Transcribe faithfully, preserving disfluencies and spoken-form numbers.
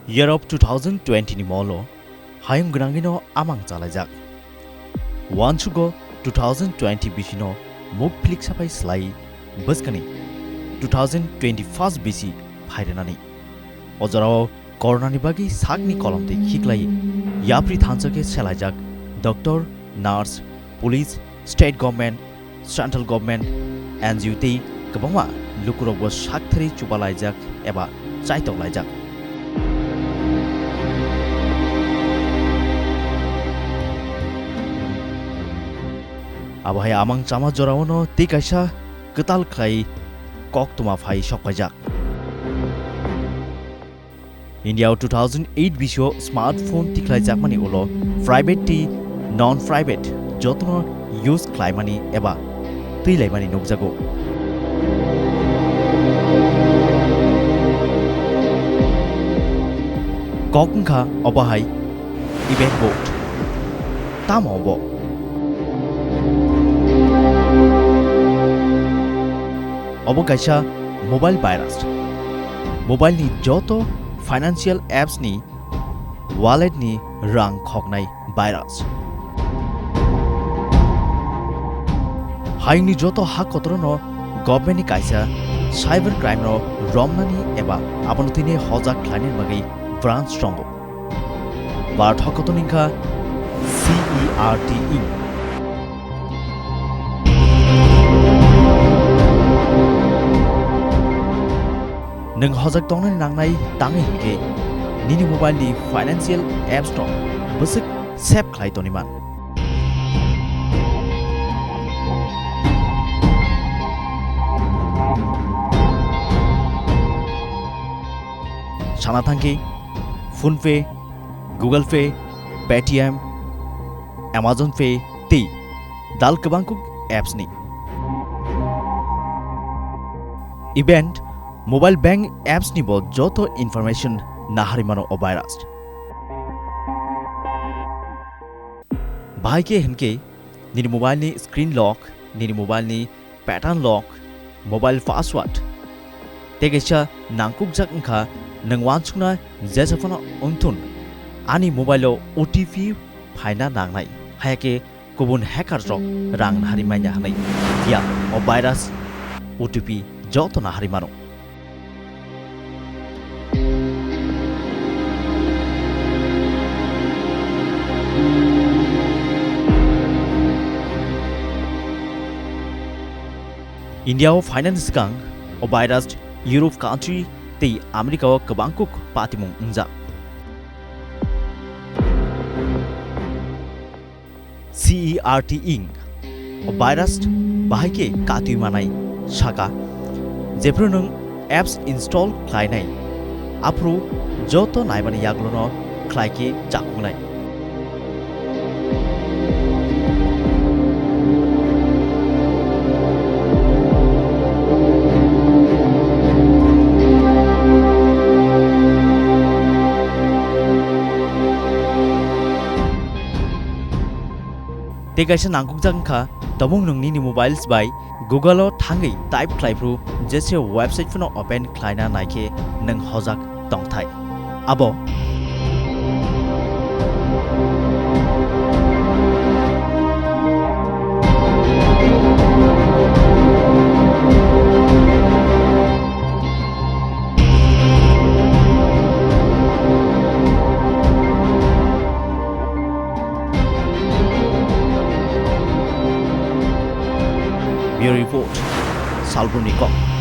Year of two thousand twenty ni molo hayung gwnangwino amang chalaijak. Uansugo two thousand twenty bisino muk philik saphai slai bwskani two thousand twenty-first bisi phairinani. O jorao Corona ni bagwi sakni kolomtwi khiklai yapri thansa khe selaijak doctor, nurse, police, state government, central government, N G O tei kwbangma lukurokbo sakthari chubalaijak eba chaitoklaijak. Abo hai amang chama joraono tei kaisa kwtal khlai koktwma phai sokpaijak. India o two thousand eight bisio smartphone tikhlaijakmani ulo private tei non-private jotono use khlaimani eba twilaimani nukjago. Kok wngkha obo hai event board. Tamo obo? Obo kaisa mobile virus. Mobile ni joto financial apps ni wallet ni rang khoknai virus. Hayungni joto ha kotorono government ni kaisa cyber crime no romnani eba abono tini hojak khlainani bagwi branch tongo. Bar thokoto ningkha C E R T ing. Nwng hojak tongnani nangnai tangwi hinkhe nini mobile ni financial apps no bwswk save khlai toniman. Sana thangkhe PhonePe, Google Pay, Paytm, Amazon Pay tei dal kwbangkuk apps ni. Even mobile bank apps ni bo joto information nahari mano o virus. Bahai khe hinkhe nini mobile ni screen lock, nini mobile ni pattern lock, mobile password. Tei kaisa nangkukjak wngkha nwng uansukna jesa phano wngthun ani mobile o O T P phaina nangnai. Haya khe kubun hacker rok rang nahari manya hwnwi phiya o virus O T P joto nahari mano. India o phainani swkang o virus Europe country tei America o kwbangkuk patimung wngjak. C E R T ing o virus bahai khe katwi manai saka, jephru nwng apps install khlainai, aphuru joto naimani yaglono khlai khe chakungnai. Tei kaisa nangkukjak wngkha, tabuk nwng nini mobiles bai Google o thangwi type khlai phru, jese website phano open khlaina naikhe nwng hojak tongthai. Abo Bureau Report, Salboni Kok.